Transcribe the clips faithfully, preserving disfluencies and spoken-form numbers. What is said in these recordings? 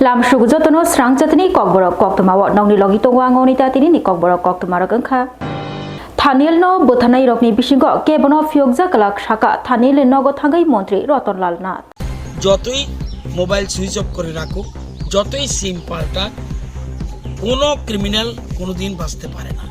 Tamsuk jotono srang chatini kokborok koktwmao nokni logi tongo ang Onita tinini kokborok koktwmarok wngkha. Thanielno bwtharnairokni bisingo kebono phiyokjak glak sakha Thanielni nogo thangwi montri Rotonlal Nath. যতই mobile switch off করে রাখুক, যতই সিম পাল্টাক, কোনো ক্রিমিনাল কোনোদিন বাঁচতে পারে না।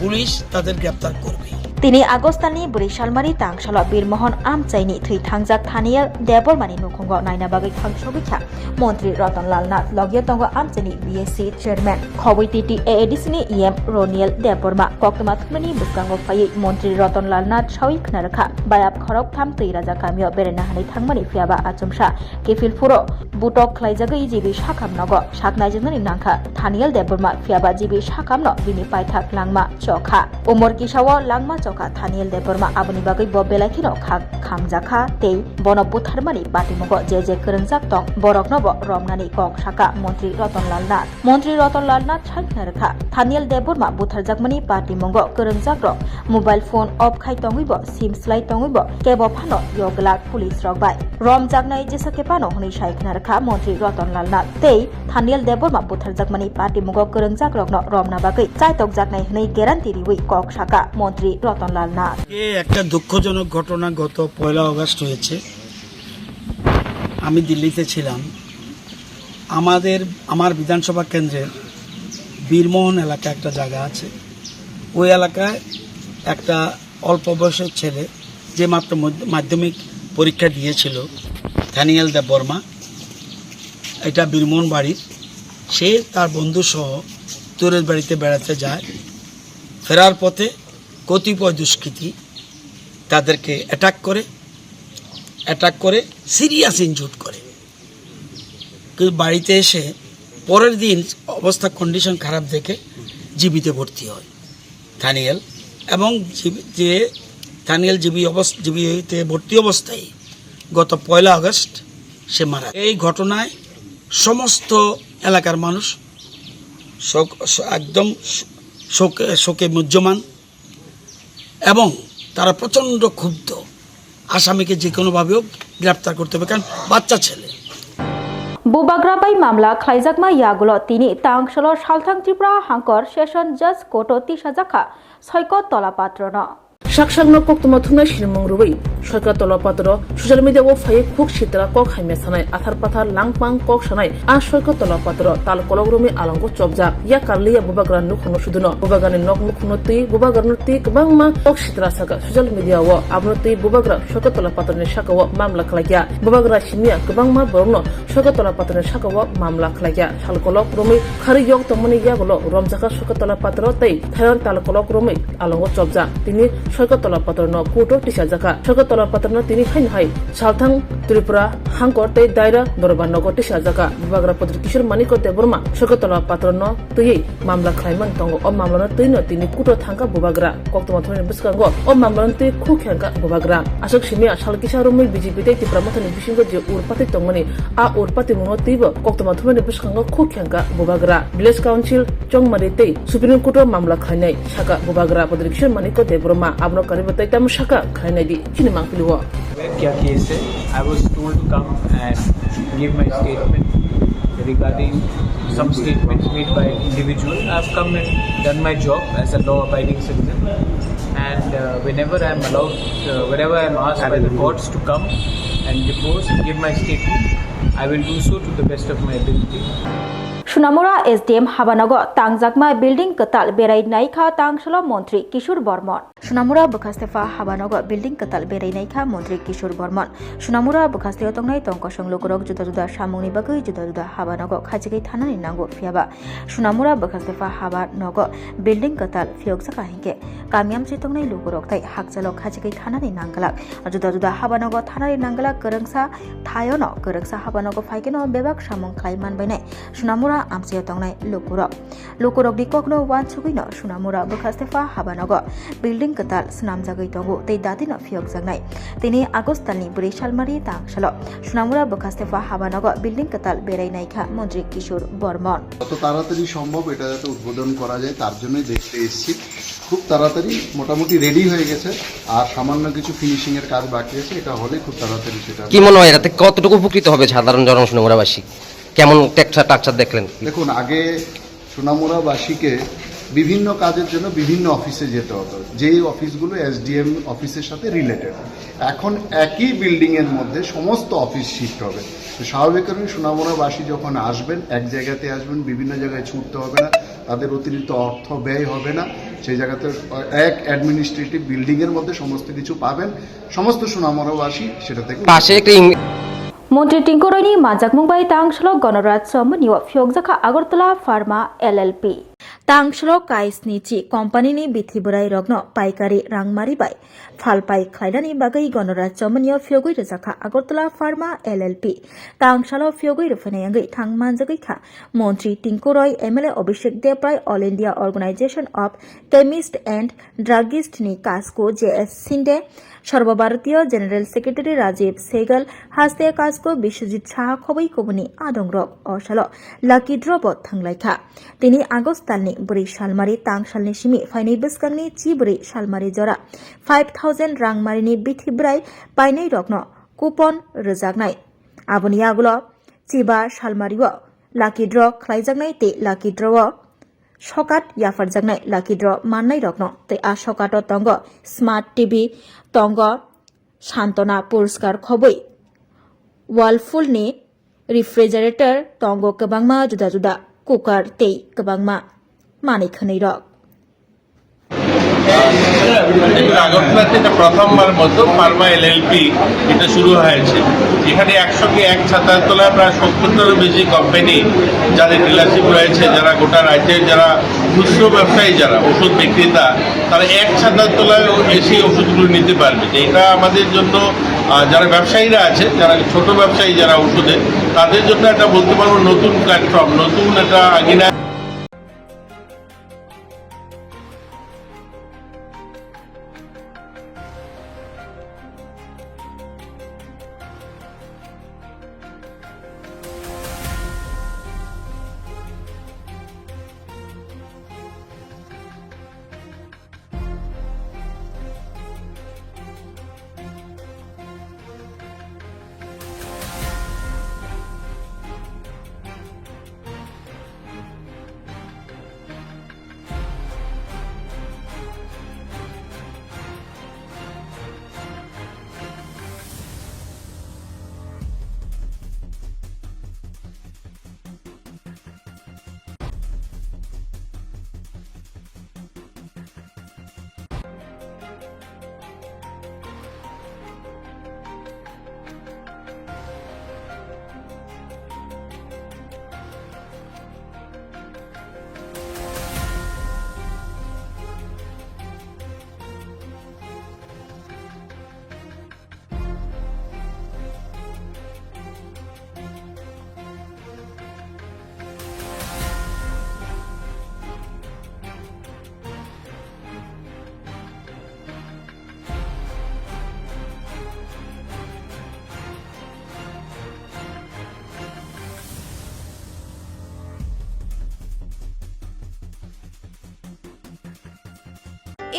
পুলিশ তাদের গ্রেপ্তার করবে। Tini Agostani bwrwi salmari tangsalo Birmohon amchaini thwi thangjak Thaniel Debbarmani nukhungo naina bagwi thangsogwi kha montri Rotonlal Nath, logio tongo amchaini B S C chairman, khobwi T T A A D C ni E M Roniel Debbarma. Koktwma thumnani bwskango phaiwi montri Rotonlal Nath sawi khna rwkha, bayap khoroktham twi raja kamio beraina hanwi thangmani phiyaba achomsa kiphil phuro butok khlaijagwi G B sakham nogo sak naijaknani nangkha Thaniel Debbarma, phiyaba G B sakhamno bini paithak langma chokha. Umor kisao langma chokha Thaniel Debbarma, aboni bagwi bo belai kheno kha khamjakha tei bono butharmani patimungo je je kwrwngjak tong borokno bo romnani kok sakha montri Rotonlal Nath. Montri Rotonlal Nath sai khna rwkha, Thaniel Debbarma butharjakmani patimungo kwrwngjakrok mobile phone off khai tongwibo, sim slai tongwibo kebo phano yogwlak police rok bai romjaknai jesa khe phano hwnwi sai khna rwkha montri Rotonlal Nath. Tei Thaniel Debbarma butharjakmani patimungo kwrwngjakrokno romna bagwi chaitokjaknai hwnwi guarantee riwi kok sakha montri Rotonlal Nath. এ একটা দুঃখজনক ঘটনা গত পয়লা আগস্ট হয়েছে। আমি দিল্লিতে ছিলাম। আমাদের, আমার বিধানসভা কেন্দ্রের বীরমোহন এলাকা একটা জায়গা আছে, ওই এলাকায় একটা অল্প বয়সের ছেলে যে মাত্র মধ্য-, মাধ্যমিক পরীক্ষা দিয়েছিল, থানিয়েল দেববর্মা, এটা বীরমোহন বাড়ির, সে তার বন্ধুসহ দূরের বাড়িতে বেড়াতে যায়। ফেরার পথে কতিপয় দুষ্কৃতী তাদেরকে অ্যাটাক করে, অ্যাটাক করে সিরিয়াস ইনজুর্ড করে। কিন্তু বাড়িতে এসে পরের দিন অবস্থা, কন্ডিশন খারাপ দেখে জিবিতে ভর্তি হয় থানিয়েল। এবং জিবি-, যে থানিয়েল জিবি অবস-, জিবিতে ভর্তি অবস্থায় গত পয়লা আগস্ট সে মারা। এই ঘটনায় সমস্ত এলাকার মানুষ শোক, শো-, একদম শো-, শোকে, শোকে মুহ্যমান এবং তারা প্রচণ্ড ক্ষুব্ধ। আসামিকে যে কোনোভাবে হোক গ্রেপ্তার করতে হবে, কারণ বাচ্চা ছেলে। Bubagra bai mamla khlaijakma yagulo tini tangsalo salthang Tripura hangkor session judge court-o tisajakha Soikot Tola Patrono. Sak sakno koktwma thumnai sinimung rwui Soikot Tola Patro social media-o phaiwi khuk sitra kok hamya sanai, athar pathar langpang kok sanai. A Soikot Tola Patro tal kolok romwi alongo chopjak. Yak karliya bubagra nukhungno suduno. Bubagrani nok nukhungno twi bubagrano twi kwbangma kok sitra saka social media-o. Abono twi bubagra Soikot Tola Patroni saka-o mamla khlaikha. Bubagra simiya kwbangma borokno Soikot Tola Patroni saka-o mamla khlaikha. Tal kolok romwi kharwi yok tongmani yagulo romjakha Soikot Tola Patro tei Thailand tal kolok romwi alongo chopjak. Tini Soikot Tola Patrono court-o tisajakha. Soikot Tola Patrono tini haino hai salthang Tripura hangkor tei Daira Dorbar nogo tisajakha. Bubagra Prodip Kishore Manikya Debbarma Soikot Tola Patrono twiwi mamla khlaimani tongo. O mamlano twino tini court-o thangkha bubagra. Koktwma thumnaini bwskango o mamlano twi khuk khe wngkha bubagra. Aswk simi sal kisa romwi B J P tei Tipra Mothani bisingo je urpatwi tongmani, a urpatwi mungno twibo koktwma thumnaini bwskango khuk khe wngkha bubagra. Village Council Chongmari tei Supreme Court-o mamla khlainai, saka bubagra Prodip Kishore Manikya Debbarma. Abono karibo tei tamo saka khlainai di chini mangpili-o. क्या केस है? I was told to come and give my statement regarding some statements made by individual. I've come and done my job as a law-abiding citizen, and uh, whenever I am allowed, uh, whenever I am asked by the courts to come and depose and give my statement, I will do so to the best of my ability. Sunamura S D M habanogo tangjakma building kwtal berai naikha tangsalo montri Kishore Bormon. Sunamura bwkhastefa habanogo building kwtal berai naikha montri Kishore Bormon. Sunamura bwkhasteo tongnai tongkosong lukurok juda juda samungni bagwi juda juda habanogo khachigwi thanani nango, phiyaba Sunamura bwkhastefa habanogo building kwtal phiyokjak hinkhe kamiyamse tongnai lukurok tei hakchalo khachigwi thanani nangglak. Juda juda habanogo thanani nangglak kwrwngsa thaiono kwrwngsa habanogo phaikeno bebak samung khlai manbainai Sunamura amchaio tongnai lukurok. Lukurokni kokno uansugwino Sunamura bwkhastefa habanogo building kwtal swnamjagwi tongo tei datino phiyokjaknai. Tini August talni bwrwi salmari tangsalo Sunamura bwkhastefa habanogo building kwtal berai naikha montri Kishore Bormon. যত তাড়াতাড়ি সম্ভব এটা যাতে উদ্বোধন করা যায়, তার জন্যই দেখতে এসেছি। খুব তাড়াতাড়ি মোটামুটি রেডি হয়ে গেছে, আর সামান্য কিছু ফিনিশিং এর কাজ বাকি আছে, এটা হলে খুব তাড়াতাড়ি সেটা কি মনে হয়, এটাতে কতটুকু উপকৃত হবে সাধারণ জন, সুনামুরাবাসী? কেমন টেকচার টাকচার দেখলেন? দেখুন, আগে সোনামুড়াবাসীকে বিভিন্ন কাজের জন্য বিভিন্ন অফিসে যেতে হতো, যেই অফিসগুলো এসডিএম অফিসের সাথে রিলেটেড। এখন একই বিল্ডিং এর মধ্যে সমস্ত অফিস শিফট হবে। তো স্বাভাবিক কারণে সোনামুড়াবাসী যখন আসবেন, এক জায়গাতে আসবেন, বিভিন্ন জায়গায় ছুটতে হবে না, তাদের অতিরিক্ত অর্থ ব্যয় হবে না। সেই জায়গাতে এক অ্যাডমিনিস্ট্রেটিভ বিল্ডিং এর মধ্যে সমস্ত কিছু পাবেন, সমস্ত সোনামুড়াবাসী সেটা থেকে পাশে একটা ইং- Montri Tingkoroini manjakmung bai tangshalo Gonoraj Chomani o phiyokjakha Agartala Pharma L L P. Tangshalo kaisni chi company ni bithi bwrai rokno paikari rangmari bai phalpai khlainani bagwi Gonoraj Chomani o phiyogwi rwjakha Agartala Pharma L L P. Tangshalo phiyogwi rwphainai wngwi thang manjagwi kha Montri Tingkoroi, M L A Abhishek Debrai, All India Organization of Chemist and Druggist ni kasko J S Sinde, Sarva Bharatiya General Secretary Rajiv Sehgal, haste kasko Biswajit Saha khoboi kubuni adongrok o salo lucky draw bo thanglaikha. Tini August talni bwrwi salmari tang salni simi phainai bwskangni chi bwrwi salmari jora five thousand rangmarini bithi bwrai painai rokno coupon rwjaknai. Aboni yagulo chiba salmario lucky draw khlaijaknai tei lucky draw o sokat yapharjaknai lucky draw mannai rokno tei a sokato tongo smart T V, tongo Santona Puraskar khoboi, Whirlpool ni refrigerator, tongo kwbangma juda juda cooker tei kwbangma manwi khwnwi rok. এটা আগরতলাতে এটা প্রথমবার মতো Pharma LLP এটা শুরু হয়েছে। এখানে একসঙ্গে এক ছাতার তলায় প্রায় সত্তরটারও বেশি কোম্পানি, যাদের ডিলারশিপ রয়েছে, যারা গোটা রাজ্যের যারা খুচরো ব্যবসায়ী, যারা ওষুধ বিক্রেতা, তারা এক ছাতার তলায় এসে ওষুধগুলো নিতে পারবে। তো এটা আমাদের জন্য, আহ, যারা ব্যবসায়ীরা আছে, যারা ছোট ব্যবসায়ী, যারা ওষুধের, তাদের জন্য একটা বলতে পারবো নতুন প্ল্যাটফর্ম, নতুন একটা আঙিনা।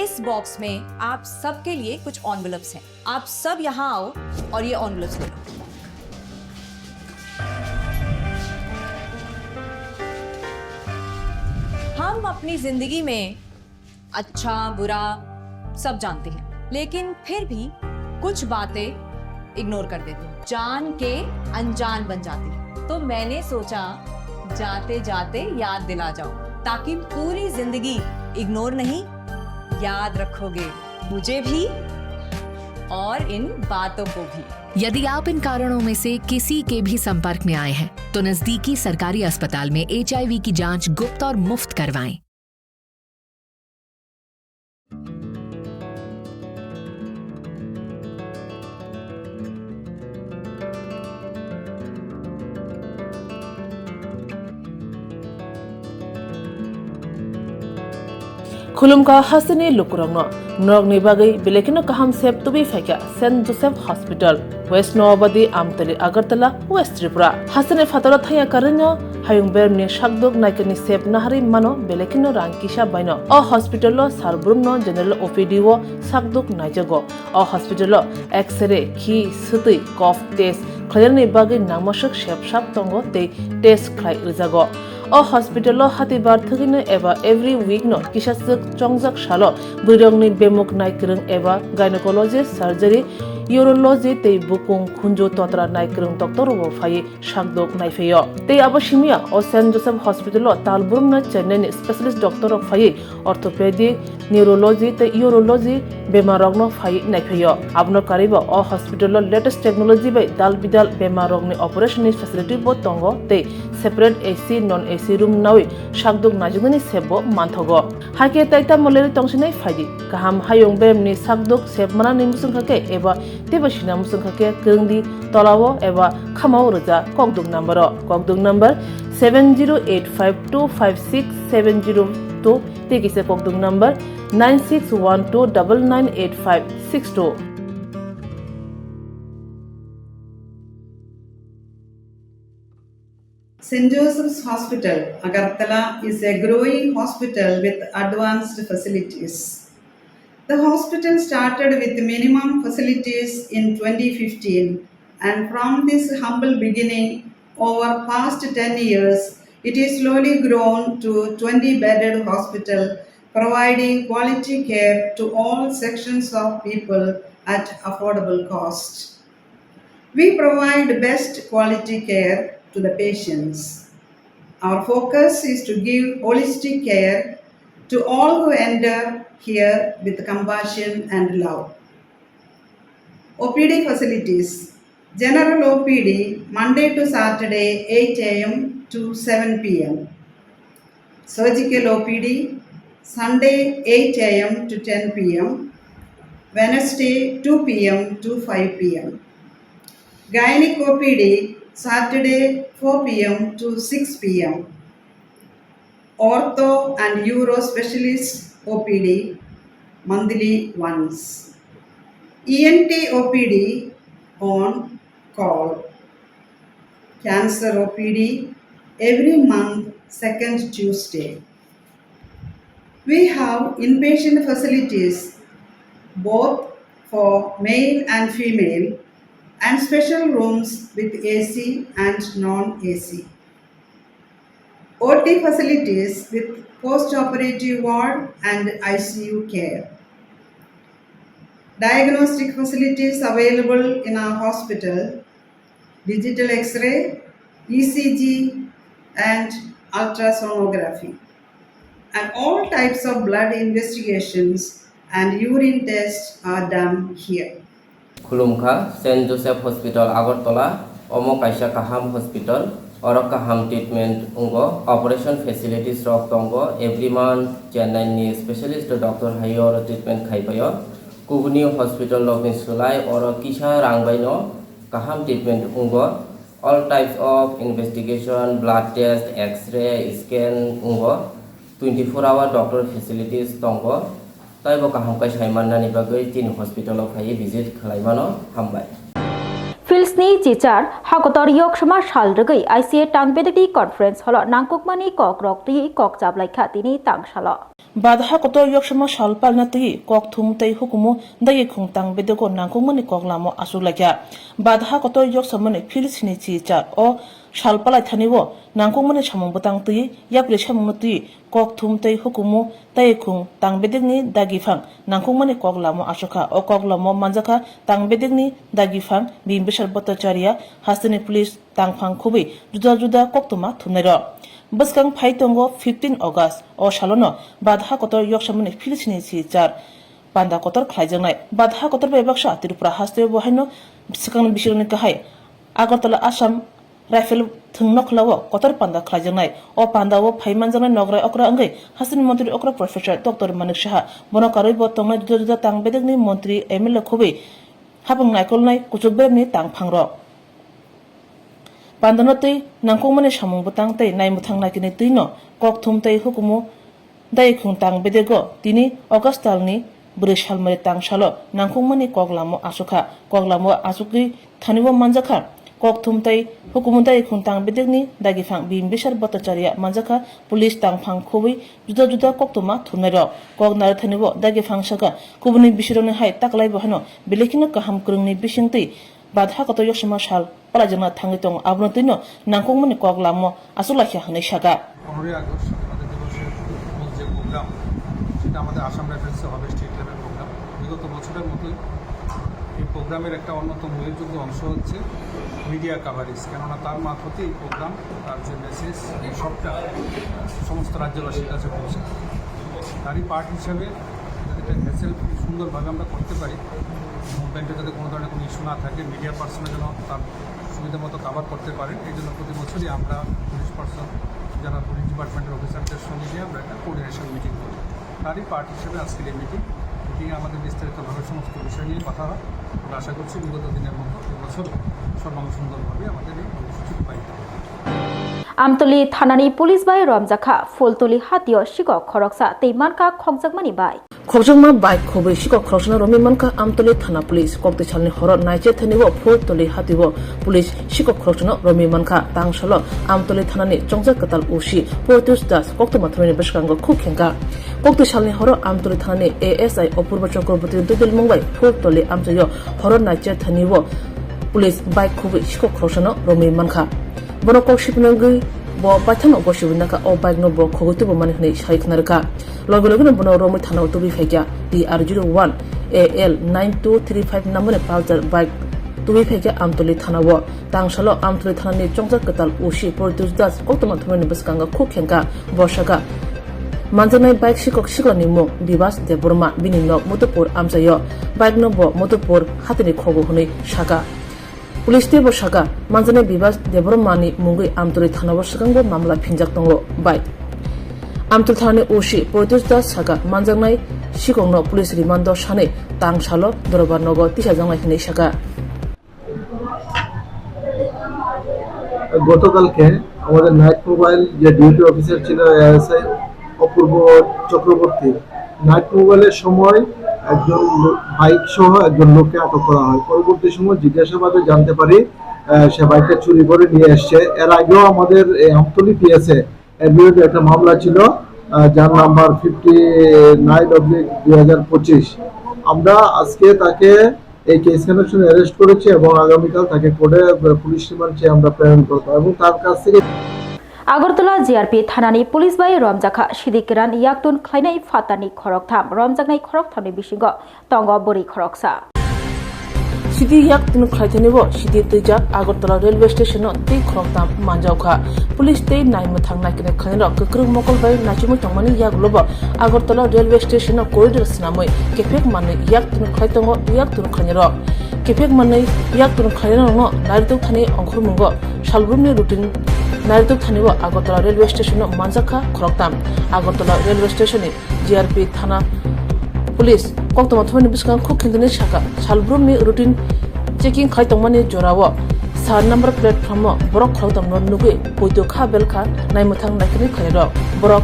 इस बॉक्स में आप सबके लिए कुछ एनवेलप्स हैं। आप सब यहाँ आओ और ये एनवेलप्स ले लो। हम अपनी जिंदगी में अच्छा, बुरा सब जानते हैं, लेकिन फिर भी कुछ बातें इग्नोर कर देते हैं, जान के अनजान बन जाते हैं। तो मैंने सोचा, जाते जाते याद दिला जाऊं, ताकि पूरी जिंदगी इग्नोर नहीं, याद रखोगे मुझे भी और इन बातों को भी। यदि आप इन कारणों में से किसी के भी संपर्क में आए हैं, तो नजदीकी सरकारी अस्पताल में एचआईवी की जांच गुप्त और मुफ्त करवाएं। Khulumkha hasteni lukurokno, norokni bagwi belai kheno kaham sep tubui phaikha Saint Joseph Hospital, West Noabadi, Amtali, Agartala, West Tripura. Hasteni phataro thangya karwino Hayung beremni sakduk naikani sep naharwi mano, belai kheno rang kisa baino. O hospital o sar brumno general O P D o sakduk naijago. O hospital o X-ray, khi, swtwi, cough test khlainani bagwi nangmaswk sep sap tongo tei test khlai rwjago. O hospital o hatibar thwgwino eba every week no kisa swk chongjak salo bwrwirokni bemuk nai kwrwng eba gynecology, surgery, urology tei bukung khunju totra nai kwrwng doctor rokbo phaiwi sakduk naiphaio. Tei abo simiya o Saint Joseph Hospital o tal brumno Chennai ni specialist doctor rok phaiwi orthopedic, neurology tei urology bemar rokno phaiwi naiphaio. Abono karwibo o hospital o latest technology bai dal bidal bemar rokni operation ni facility bo tongo tei separate A C, non A C room nawi sakduk naijaknani sep bo manthogo. Hakhe tai tamo leri tongsinai phaidi. Kaham hayung beremni sakduk sep manani muchungkha khe eba teibo sina muchungkha khe kwrwngdi tolao eba khamao rwja kokduk number o. Kokduk number seven zero eight five two five six seven zero two tei kisa kokduk number nine six one two double nine eight five six two. Saint Joseph's Hospital, Agartala is a growing hospital with advanced facilities. The hospital started with minimum facilities in twenty fifteen, and from this humble beginning, over past ten years, it is slowly grown to twenty bedded hospital, providing quality care to all sections of people at affordable cost. We provide best quality care to the patients. Our focus is to give holistic care to all who enter here with compassion and love. O P D facilities. General O P D, Monday to Saturday, eight A M to seven P M. Surgical O P D, Sunday, eight A M to ten P M, Wednesday, two P M to five P M. Gynec O P D, Saturday, four P M to six P M. Ortho and Uro Specialist O P D, monthly once. E N T O P D on call. Cancer O P D every month, second Tuesday. We have inpatient facilities both for male and female and special rooms with A C and non-A C. O T facilities with post-operative ward and I C U care. Diagnostic facilities available in our hospital, digital X-ray, E C G, and ultrasonography. And all types of blood investigations and urine tests are done here. Khulumkha, Saint Joseph Hospital, Agartala, omo kaisa kaham hospital, oro kaham treatment wngo, operation facilities rok tongo, every month Chennai ni specialist doctor hai oro treatment khai paio. Kubuni hospital rokni swlai oro kisa rang bai no kaham treatment wngo. All types of investigation, blood test, X-ray, scan wngo. Twenty four hour doctor facilities tongo. Taibo kaham khe sai mannani bagwi chini hospital o phaiwi visit khlai mano. Hambai. Philsni chichar hakotor yoksoma sal rwgwi I C A tangbedekni conference holo nangkukmani kokrok twi kok chaplaikha tini tangsalo. Bad hakotor yoksoma sal palna twi kokthum tei hukumu dagi khung tangbedego nangkukmani koklamo achuklaikha. Bad hakotor yoksamani Philsni chichar o sal palaithani o nangkukmani samung bwtang twi yapri samungno twi kokthum tei hukumu tei khung tangbedekni dagiphang nangkukmani koklamo achukha. O koklamo manjakha tangbedekni dagiphang Bimbisar Bhattacharya, hasteni police tangphang khubui juda juda koktwma thumnairok. Bwskang phai tongo fifteen August, o salono bad hakotor yoksamani Philsni chichar panda kotor khlaijaknai. Bad hakotor bai baksa Tripura hasteo bo haino swkangni bisirokni kahai Agartala Assam Rifle thwng nokhlao kotor panda khlaijaknai. O pandao phai manjaknai nograi okra wngwi hasteni montri okra Professor Doctor Manik Saha. Bono karwi bo tongnai juda juda tangbedekni montri M L A khubui hapung naikolnai kuchuk beremni tangphangrok. Pandano twi nangkukmani samung bwtang tei naimwthang naikini twino kokthum tei hukumu daikhung tangbedego tini August talni bwrwi salmari tangsalo nangkukmani koklamo achukha. Koklamo achukwi thanio manjakha Kokthum tei hukumu dagi khuntang bedekni dagiphang Bimbisar Bhattacharya manjakha police tangphang khobwi juda juda koktwma thumnairok. Kok narwkthani o dagiphang sakha kubuni bisirokni hai taklai bo hano belai kheno kaham kwrwngni bisingtwi badha kotor yoksoma sal palaijakna thangwi tongo, abono twino nangkukmani kok lamo achuk laikha hwnwi sakha. পনেরোই আগস্ট স্বাধীনতা দিবসের মূল যে প্রোগ্রাম, সেটা আমাদের আসাম রাইফেলসে হবে state level programme. বিগত বছরের মতোই এই প্রোগ্রামের একটা অন্যতম উল্লেখযোগ্য অংশ হচ্ছে মিডিয়া কাভারেজ, কেননা তার মারফতে এই প্রোগ্রাম, তার যে মেসেজ, সবটা সমস্ত রাজ্যবাসীর কাছে পৌঁছায়। তারই পার্ট হিসেবে এটা হ্যাসেল ফ্রি সুন্দরভাবে আমরা করতে পারি, মুভমেন্টে যাতে কোনো ধরনের কোনো ইস্যু না থাকে, মিডিয়া পার্সনরা যেন তার সুবিধা মতো কাভার করতে পারেন, এই জন্য প্রতি বছরই আমরা পুলিশ পার্সন, যারা পুলিশ ডিপার্টমেন্টের অফিসারদের সঙ্গে নিয়ে আমরা একটা কোঅর্ডিনেশন মিটিং করি। তারই পার্ট হিসেবে আজকের এই মিটিং। মিটিংয়ে আমাদের বিস্তারিতভাবে সমস্ত বিষয় নিয়ে কথা হয়। আমরা আশা করছি বিগত দিনের মতো এবছরও সর্বাঙ্গ সুন্দরভাবে আমাদের এই কর্মসূচি রূপায়িত হবে। Amtwlwi thanani police bai romjakha Phultwlwi hatio sikok khoroksa tei mankha khokjakmani bai. Khokjakma bike khobwi sikok khoroksano romwi mankha Amtwlwi thana police. Kokti salni horo naiche thani o Phultwlwi hatio police sikok khoroksano romwi mankha. Tangsalo Amtwlwi thanani chongjak kwtal O C Poitus Das koktwma thumnaini bwskango khuk khengkha. Kokti salni horo Amtwlwi thanani A S I Apurba Chakraborty dudilmung bai Phultwlwi amchaio horo naiche thani o police bike khobwi sikok khoroksano romwi mankha. Bono kok sipinogwi bo baithangno gosiwi nakha, o bike no bo khogwi tubumani hwnwi sai khna rwkha. Logi logino bono romwi thanao tubui phaikha, T R zero one A L nine two three five number ni Pulsar bike tubui phaikha Amtwlwi thanao. Tangsalo Amtwlwi thanani chongjak kwtal O C Poitus Das koktwma thumnaini bwskango khuk khengkha. Bo sakha, manjaknai bike sikok siklani mung Bibas Debbarma, bini nok Madhupur amchaio. Bike no bo Madhupur hatini khogo hwnwi sakha. Police teibo sakha, manjaknai Bibas Debbarmani mungwi Amtwlwi thanao swkangbo mamla phinjak tongo bai. Amtwlwi thanani O C Poitus Das sakha, manjaknai sikokno police remand-o sanwi tangsalo dorbar nogo tisajaknai hwnwi sakha. গতকালকে আমাদের night mobile যে duty officer ছিল এএসআই অপূর্ব চক্রবর্তী, নাইট মোবাইলের সময় একজন লো-, বাইক সহ একজন লোককে আটক করা হয়। পরবর্তী সময় জিজ্ঞাসাবাদে জানতে পারি, আহ, সে বাইকটা চুরি করে নিয়ে এসছে। এর আগেও আমাদের এই আমতলী পিএসএ এর বিরুদ্ধে একটা মামলা ছিল, আহ, যার নাম্বার ফিফটি নাইন অবলিক দুই হাজার পঁচিশ। আমরা আজকে তাকে এই কেস কনেকশনে অ্যারেস্ট করেছি এবং আগামীকাল তাকে কোর্টে, আহ, পুলিশ রিমান্ড চেয়ে আমরা প্রেরণ করবো এবং তার কাছ থেকে Agartala G R P thanani police bai romjakha sidi kwran yaktun khlainai phatarni khoroktham, romjaknai khorokthamni bisingo tongo bwrwi khoroksa. Sidi yaktun khlaithani o sidi twijak Agartala railway station-o tei khoroktham manjaokha. Police tei naimwthang naiknai khlainairok kwkrwng mokol bai naichomwi tongmani yagulobo Agartala railway station-o corridor swnamwi kephek manwi yaktun khlai tongo yaktun khlainairok. Kephek manwi yaktun khlainairokno nairwthani ongkhormungo salbrumni routine nairwthani o Agartala railway station-o manjakha khoroktham. Agartala railway station-ni G R P thana police koktwma thumani bwskango khuk khentani sakha, salbrumni routine checking khai tongmani jorao sar number platform-o borok khoroktham no nugwi poito kha belkha naimwthang naiknai khlairok. Borok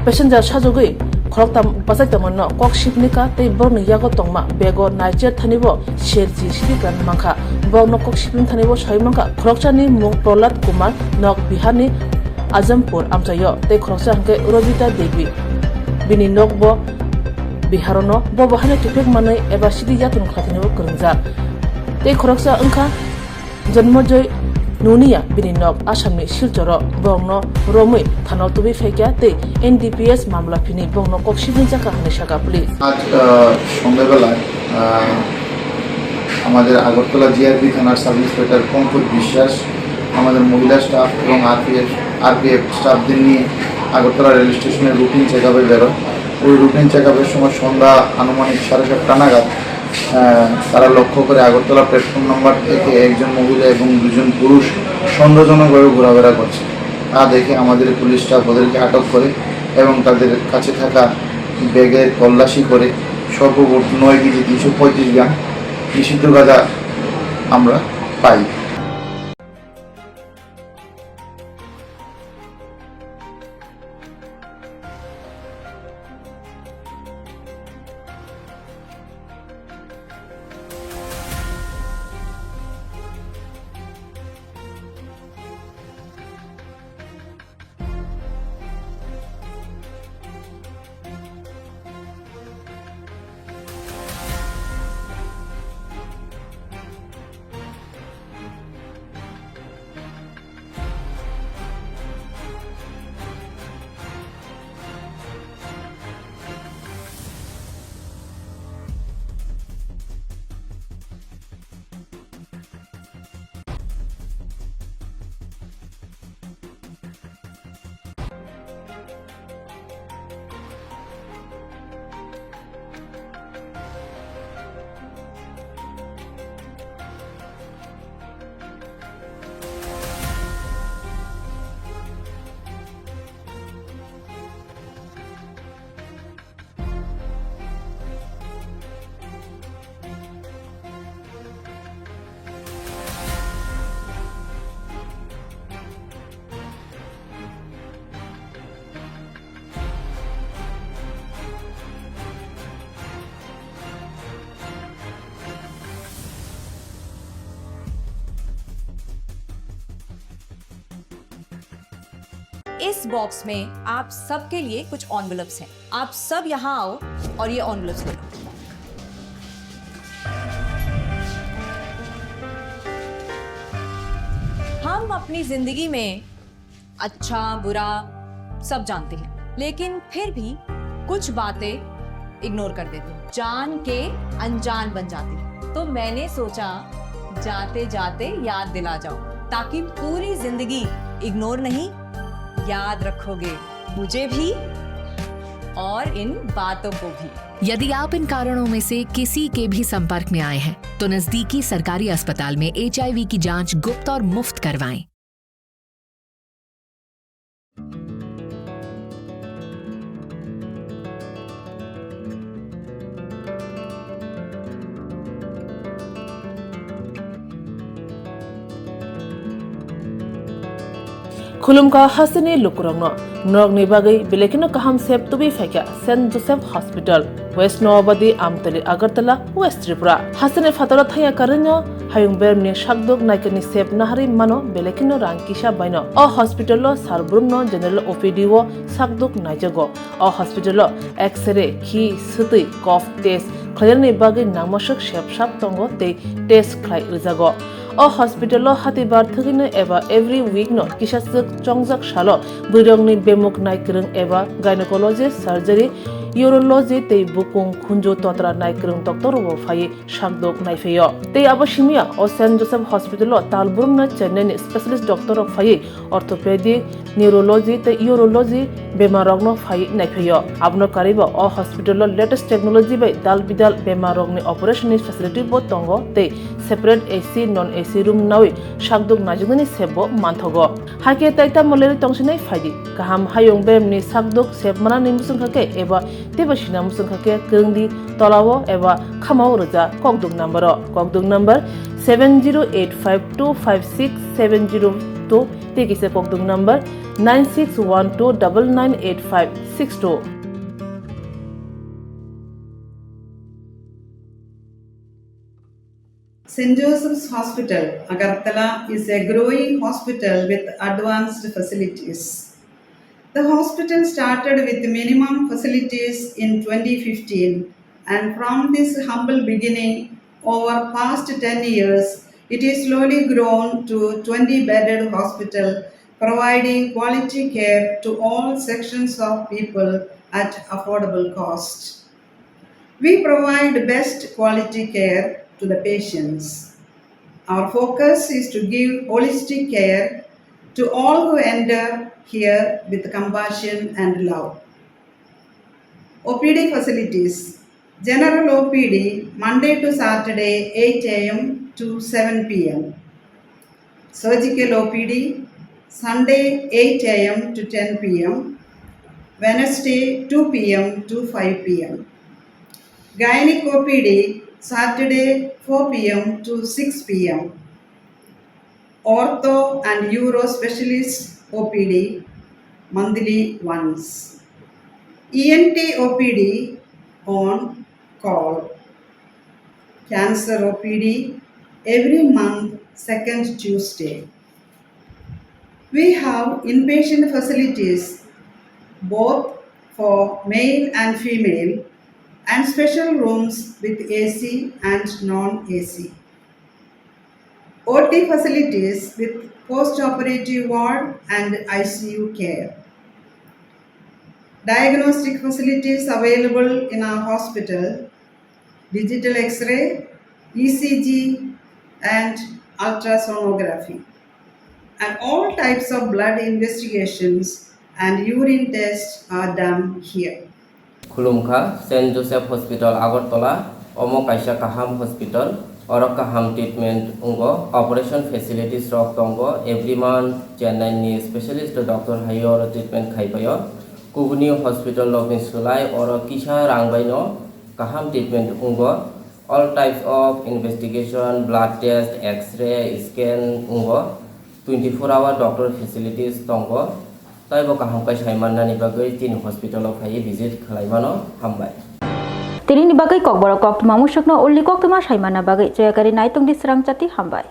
passenger sajagwi khoroktham bachai tongmano kok sipni kha tei borokni yago tongma bego naicher thani bo serchi sidi kwran mankha. Borokno kok sipni thani bo sai mankha khoroksani mung Prahlad Kumar, nok Biharni Azampur amchaio tei khoroksa hwnkhe Robita Devi. Bini nok bo Biharono, bo bo haino kephek manwi eba sidi yaktun khlaithani bo kwrwngjak. Tei khoroksa wngkha Janmojoy Nunia, bini nok Assamni Silchoro, borokno romwi thanao tubui phaikha tei N D P S mamla phini borokno kok sibini jakha hwnwi sakha police. আজ, আহ, সন্ধ্যাবেলায়, আহ, আমাদের আগরতলা জিআরপি থানার sub inspector Pankaj বিশ্বাস আমাদের মহিলা স্টাফ এবং RPF, RPF স্টাফদের নিয়ে আগরতলা রেল স্টেশনের রুটিন চেক আপে বেরোয়। ওই রুটিন চেক আপের সময় সন্ধ্যা আনুমানিক সাড়ে সাতটা নাগাদ, আহ, তারা লক্ষ্য করে আগরতলা প্ল্যাটফর্ম নাম্বার থেকে একজন মহিলা এবং দুজন পুরুষ সন্দেহজনকভাবে ঘোরাফেরা করছে। তা দেখে আমাদের পুলিশ স্টাফ ওদেরকে আটক করে এবং তাদের কাছে থাকা ব্যাগের তল্লাশি করে সর্বমোট নয় কেজি তিনশো পঁয়ত্রিশ গ্রাম নিষিদ্ধ গাঁজা আমরা পাই। इस बॉक्स में आप सबके लिए कुछ एनवेलप्स हैं। आप सब यहाँ आओ और ये एनवेलप्स ले लो। हम अपनी जिंदगी में अच्छा, बुरा सब जानते हैं, लेकिन फिर भी कुछ बातें इग्नोर कर देते हैं, जान के अनजान बन जाते हैं। तो मैंने सोचा, जाते जाते याद दिला जाओ, ताकि पूरी जिंदगी इग्नोर नहीं, याद रखोगे मुझे भी और इन बातों को भी। यदि आप इन कारणों में से किसी के भी संपर्क में आए हैं, तो नजदीकी सरकारी अस्पताल में एचआईवी की जांच गुप्त और मुफ्त करवाएं। Khulumkha hasteni lukurokno, norokni bagwi belai kheno kaham sep tubui phaikha Saint Joseph Hospital, West Noabadi, Amtali, Agartala, West Tripura. Hasteni phataro thangya karwino hayung beremni sakduk naikani sep naharwi mano belai kheno rang kisa baino. O hospital-o sar brumno general O P D o sakduk naijago. O hospital-o X-ray, khi, swtwi, cough test khlainani bagwi nangmaswk sep sap tongo tei test khlai rwjago. O hospital-o hatibar thwgwino eba every week-no kisaswk chongjak salo bwrwirokni bemuk naikwrwng eba gynecology, surgery, urology tei bukung khunju totra naikwrwng doctor-rokbo phaiwi sakduk naiphaio. Tei abo simiya o Saint Joseph Hospital-o tal brumna Chennai-ni specialist doctor-rok phaiwi orthopedic, neurology tei urology bemarrokno phaiwi naiphaio. Abono karwibo o hospital-o latest technology bai dal bidal bemarrokni operation-ni facility-bo tongo tei separate A C, non A C room nawi sakduk naijaknani sepbo manthogo. Hakhe tai tamo lerwi tongsinai phaidi. Kaham hayung beremni sakduk sep manani muchungkha khe eba teibo sina muchungkha khe kwrwngdi tolao eba khamao rwja kokduk number-o. Kokduk number seven zero eight five two five six seven zero two tei kisa kokduk number nine six one two double nine eight five six two. Saint Joseph's Hospital, Agartala is a growing hospital with advanced facilities. The hospital started with minimum facilities in twenty fifteen, and from this humble beginning, over past ten years, it is slowly grown to twenty bedded hospital, providing quality care to all sections of people at affordable cost. We provide best quality care to the patients. Our focus is to give holistic care to all who enter here with compassion and love. O P D facilities. General O P D, Monday to Saturday, eight A M to seven P M. Surgical O P D, Sunday, eight A M to ten P M, Wednesday, two P M to five P M. Gynec O P D, Saturday, four P M to six P M. Ortho and Uro Specialist O P D, monthly once. E N T O P D on call. Cancer O P D every month, second Tuesday. We have inpatient facilities both for male and female, and special rooms with A C and non-A C. O T facilities with post-operative ward and I C U care. Diagnostic facilities available in our hospital, digital X-ray, E C G, and ultrasonography. And all types of blood investigations and urine tests are done here. Khulumkha, Saint Joseph Hospital, Agartala. Omo kaisa kaham hospital. Oro kaham treatment wngo. Operation facilities rok tongo. Every month Chennai ni specialist doctor hai oro treatment khai paio. Kubuni hospital rok ni swlai oro kisa rang bai no kaham treatment wngo. All types of investigation, blood test, X-ray, scan wngo. Twenty four hour doctor facilities tongo. Taibo kaham khe sai mannani bagwi chini hospital o phaiwi visit khlai mano. Hambai. Tinini bagwi kokborok koktwma musukno ulni koktwma sai manna bagwi choyakari naitongdi swrang chati. Hambai.